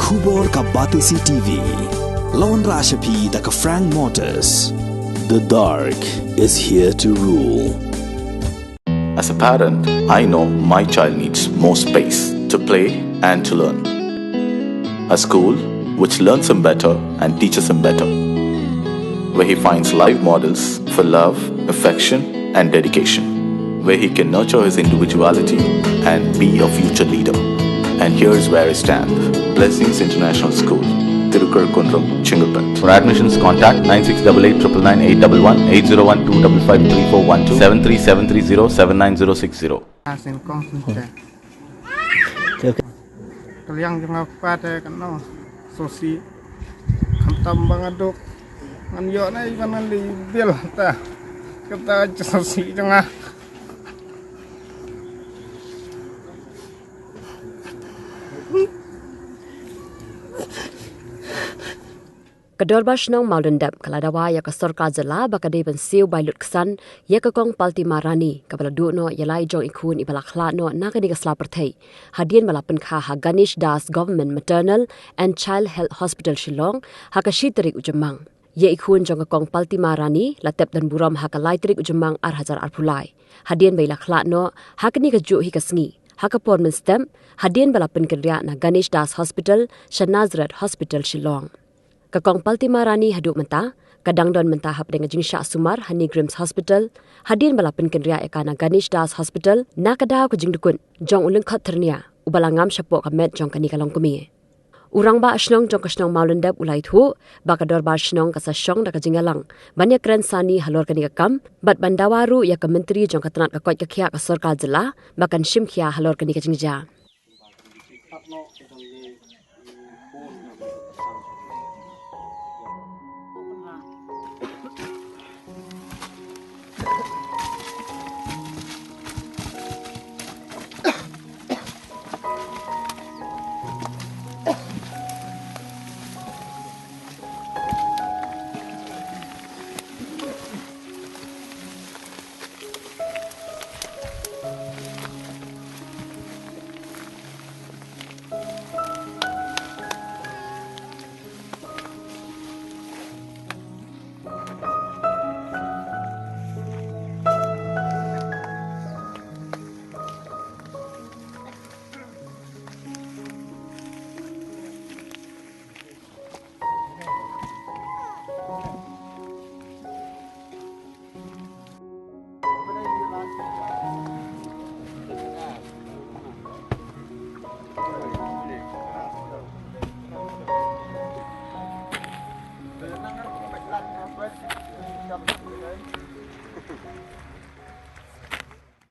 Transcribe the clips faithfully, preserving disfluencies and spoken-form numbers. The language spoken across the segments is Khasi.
Khubor ka Batesi T V. La wanrah sha phi da ka Frank Motors. The dark is here to rule. As a parent, I know my child needs more space to play and to learn. A school which learns him better and teaches him better, where he finds live models for love, affection, and dedication, where he can nurture his individuality and be a future leader. And here's where I stand. Blessings International School, Tirukar Kundrum, Chengalpet. For admissions, contact nine six double eight triple nine eight double one, eight zero one two double five three four one two, seven three seven three zero seven nine zero six zero. Asin kong sinte. Kaliang jong aku pate kano sosi. Khamtam bang aduk. Ngan yo na iban ngan li bil ta. Kata sosi jong aku. Ka Dorbar Shnong Mawlyndep ka la dawa ïa ka sorkar jylla ba ka dei ban siew bai lut ksan ïa ka Kong Paltima Rani kaba la duh noh ïa lai jong i khun iba la khlad noh na kane ka sla pyrthei hadien ba la pynkha ha Ganesh Das Government Maternal and Child Health Hospital Shillong ha ka shi tarik u Jymmang. Ïa i khun jong ka Kong Paltima Rani la tep don burom ha ka lai tarik u Jymmang ar hajar arphew lai hadien ba i la khlad noh ha kane ka juh hi ka sngi ha ka por mynstep hadien ba la pynkynriah na Ganesh Das Hospital sha Nazareth Hospital Shillong. Ka Kong Paltima Rani haduh mynta ka dang don mynta hapdeng ka jingshah sumar ha NEIGRIHMS Hospital hadien ba la pynkynriah ïa ka na Ganesh Das Hospital na ka daw ka jingdukut jong u lyngkhot thyrnia uba la ngam shapoh ka met jong kane ka longkmie. U rangbah shnong jong ka shnong Mawlyndep u la ïathuh ba ka Dorbar Shnong ka sa shong da ka jingïalang ban ïakren sani halor kane ka kam bad ban dawa ruh ïa ka Myntri jong ka tnat ka koit ka khiah ka sorkar jylla ba kan shim khia halor kane ka jingjia.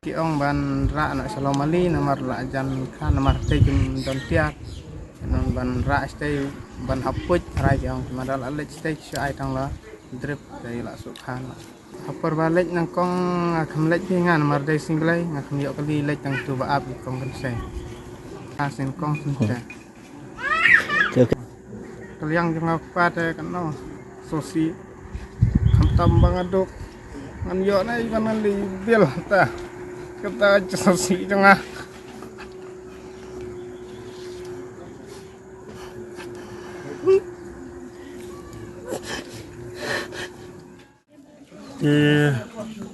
Ki ong ban rah na shalom ali namar la jan kha namar te kim don tiar. Namar ban rah stay ban haput rai ki ong ki madal alit stay shu ai tang la drip dei la sukha na. Hapor ba leit nang kong, ah, kham leit phi nga namar dei singlei nga kham yok kali leit tang tu ba ap kong kan sei. Asin kong sinte. Kaliang jong aku pate kano sosi. Khamtam bang aduk. Ngan yo na iban ngan li bil ta. Kata sosi jong aku. Te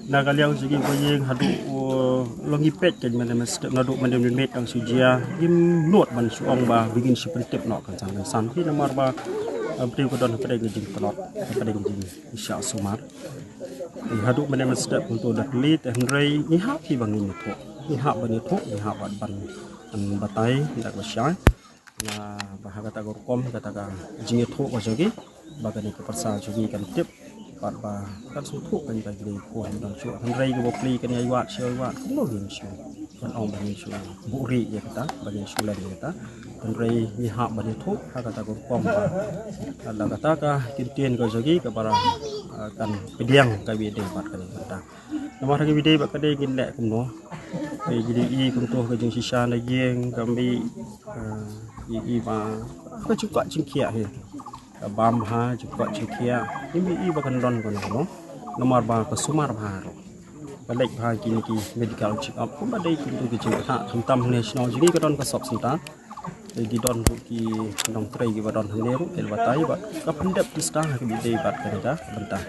na ka liang sigi ko ïing haduh, uh, long i peit kan mane mesti naduh mane mane tang sujia im not ban suang ba bigin si pentip nok kan san kan san pi namar ba, uh, beri ko don pada ngejing pelot pada ngejing isya sumar. Haduh mane mesti untuk dak lit hynrei ni hap ki bangin tu ni hap ban tu ni hap ban ban batai dak ba syai. Nga ba ha kata ka rukom kata ka jingïathuh ka jong ki ba kane ka pyrsa jong ki kan tip bad ba kan sngewthuh kan ba ki dei khun dang shu hynrei ka bapli kan ïa wad shu wad kumno ngin shu kan ong ba ngin shu buhrieh ïa kata ba ngin shu len ïa kata hynrei ngi hap ban ïathuh ha kata ka rukom ba la kata ka kyntien ka jong ki ka ba, ah, kan pdiang ka ba dei bad kane kata. Namar ha ka video ba ka dei ngin leh kumno. Ka video i kumto ka jingshisha na ïing ka mih, ah, i, i ba ka jingkwah jingkhiah hi. Ka bam ha jingkwah jingkhiah. Ngim i ba kan don kumno. Namar ba ka sumar ba ruh. Ka leit ba kine ki medical check up kumba dei kumto ka jingkwah khamtam ne shnong jingim ka don ka sop senta. Te ki don ruh ki nongtrei kiba don hangne ruh ki la batai bad ka pyndep ki star ha ka bynta bad ka bynta.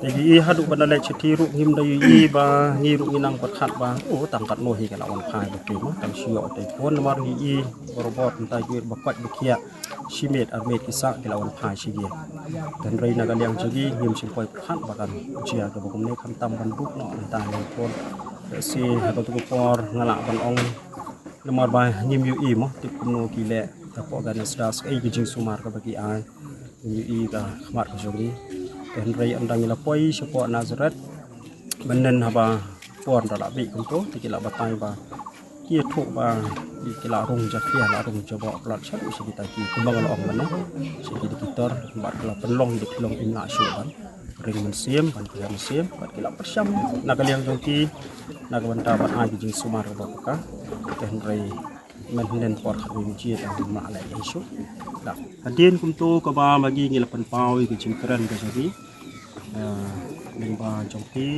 Te ki i haduh ban da leit shithi ruh ngim da ïohi ba ngi ruh ngi nang pyrkhat ba, oh, tang katno hi ka la wan phai ba ki ma, tang shu ïoh te phone namar ngi i barabor mynta ki ba kwat ba khiah shi miet ar miet ki sah ki la wan phai shi ki. Te hynrei na ka liang jong ngi ngim shym poi pyrkhat ba kan jia kaba kumne, khamtam ban duk noh mynta ngi phone. Te shi ha kato ka por nga lah ban ong namar ba ngim ïohi mo tip kumno ki leh hapoh Ganesh Das, kaei ka jingsumar kaba ki ai. Ngim ïohi ka khmat ka jong ngi. Te hynrei ynda ngi la poi shapoh Nazareth, mynnin haba por da la bih kumto, te ki la batai ba ki ïathuh ba ki la rung jakhlia, la rung jaboh blood shaduh sha kita ki, kumba nga la ong mynne, sha ki doktor, bad ka la pynlong ïa ki long im lah shuh ban ring mynsiem, ban pynïar mynsiem, bad ki la pyrshang na ka liang jong ki na ka bynta ban ai ki jingsumar kaba paka. Te hynrei mynhynnin por khatwei baje tang ngim lah leh ei shuh. Da hadien kumto kaba ma ngi ngi la pynpaw ïa ka jingkren ka jong ngi, eh, lyngba jong ki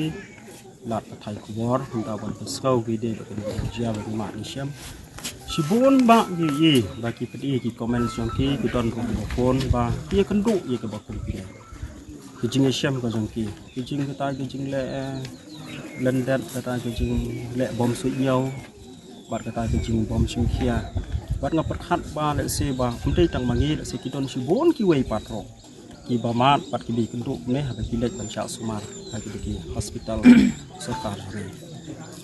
lad pathai khubor, hynda ban pynsngew ki dei ba ka dei ka jia ba ngi mad ngi shem. Shibun ba ngi ïohi ba ki pyni ki comments jong ki, ki don ruh kiba phone ba ki ïakynduh ïa kaba kum kine. Ki jingïashem ka jong ki, ki jing kata ki jingleh, eh, lyndet, kata ki jingleh bom suidñiaw, bad kata ki jingbom shim khia. Bad nga pyrkhat ba lehse ba ym dei tang ma ngi, lehse ki don shibun kiwei pat ruh kiba mad bad kiba ïakynduh ne haba ki leit ban shah sumar ha ki, ki hospital sorkar jong ngi.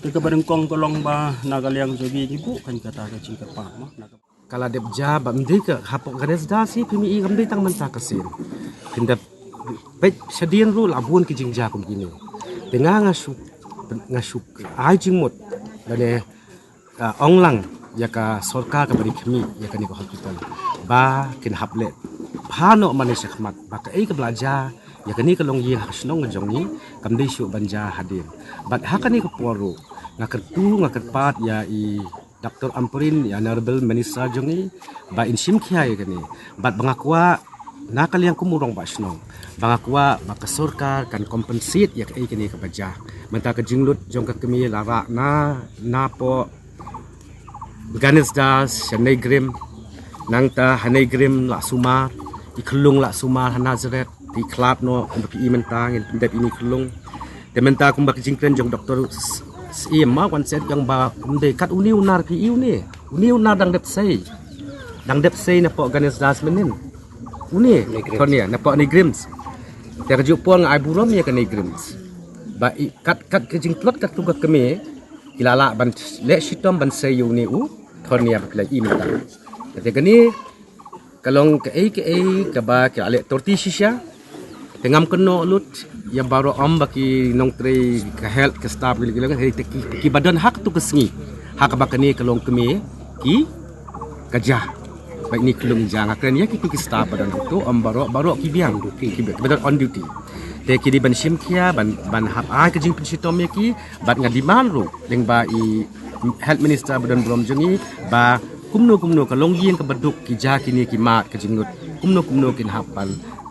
Te kaba nyngkong ka long ba na ka liang jong ngi ngi buh kan kata ka jingkyrpad mo. Ka la dep jia ba ym dei ka hapoh Ganesh Das hi, phi mih i kam dei tang mynta ka sien. Phin dep peit shadien ruh la bun ki jingjia kum kine. Te nga nga shu, nga shu ai jingmut lane, ah, ong lang ïa ka sorkar kaba ri khmih ïa kane ka hospital ba kin hap leh phah noh mane shakhmat ba kaei kaba la jia ïa kane ka longïing ha ka shnong ka jong ngi kam dei shuh ban jia hadien. Bad ha kane ka por ruh nga kyrtu nga kyrpad ïa i Doctor Ampareen, ïa Honorable Minister jong ngi, ba in shim khia ïa kane. Bad ba nga kwah na ka liang kum u rangbah shnong, ba nga kwah ba ka sorkar kan compensate ïa kaei kane kaba jia. Mynta ka jinglut jong ka kmie la rah na, napoh Ganesh Das sha NEIGRIHMS, nangta ha NEIGRIHMS la sumar, i khyllung la sumar ha Nazareth. Te khlad noh kumba phi i mynta ngin pyndep ïa ine i khyllung. Te mynta kumba ka jingkren jong Doctor S-, Syiem ma wan shet jong ba ym dei kat une u nar phi i une. Une u nar dang dep sei. Dang dep sei napoh Ganesh Das mynnin. Une, NEIGRIHMS. Thon ïa napoh NEIGRIHMS. Te ka juh por nga ai burom ïa ka NEIGRIHMS. Ba i kat, kat ka jingtlot katto ka kmie ki la lah ban leh shitom ban sei ïa une u. Thon ïa ba phi la i mynta. Te kane ka long kaei kaei kaba ki la leh torti shisha. Te ngam kynnoh lut ïa baroh, ym ba ki nongtrei ka health ka staff ki, ki long, hynrei te ki, kiba don ha kato ka sngi ha kaba kane ka longkmie ki, ka jia. Ba ine i khyllung i jia, nga kren ïa kito ki staff ba don hato, ym baroh, baroh ki biang, ki, kiba don on duty. Te ki dei ban shim khia, ban, ban hap ai ka jingpynshitom ïa ki. Bad nga demand ruh lyngba i Health Minister ba don burom jong ngi ba kumno kumno ka longïing kaba duk ki jia kine ki mad ka jinglut, kumno kumno kin hap ban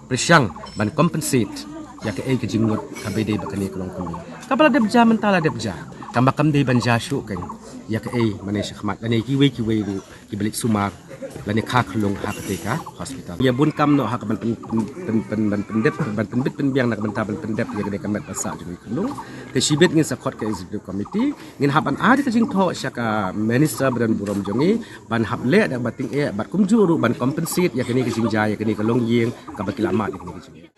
pyrshang ban compensate ïa kaei ka jinglut kaba dei ba kane ka longkmie. Kaba la dep jia mynta la dep jia, kaba kam dei ban jia shuh kan ïa kaei mane shakhmat lane kiwei kiwei ruh kiba leit sumar lane kha khyllung ha katei ka hospital. Ïa bun kam noh ha ka ban pyn, pyn, pyn, pyn, ban pyndep, ban pynbit pynbiang na ka bynta ban pyndep ïa kane ka met ba sah jong i khyllung. Te shibit ngin sa khot ka executive committee, ngin hap ban ai ka jingthoh sha ka minister ba don burom jong ngi ban hap leh da kaba tyngeh bad kumjuh ruh ban compensate ïa kane ka jingjia ïa kane ka longïing kaba ki la mad ïa kane ka jingïing.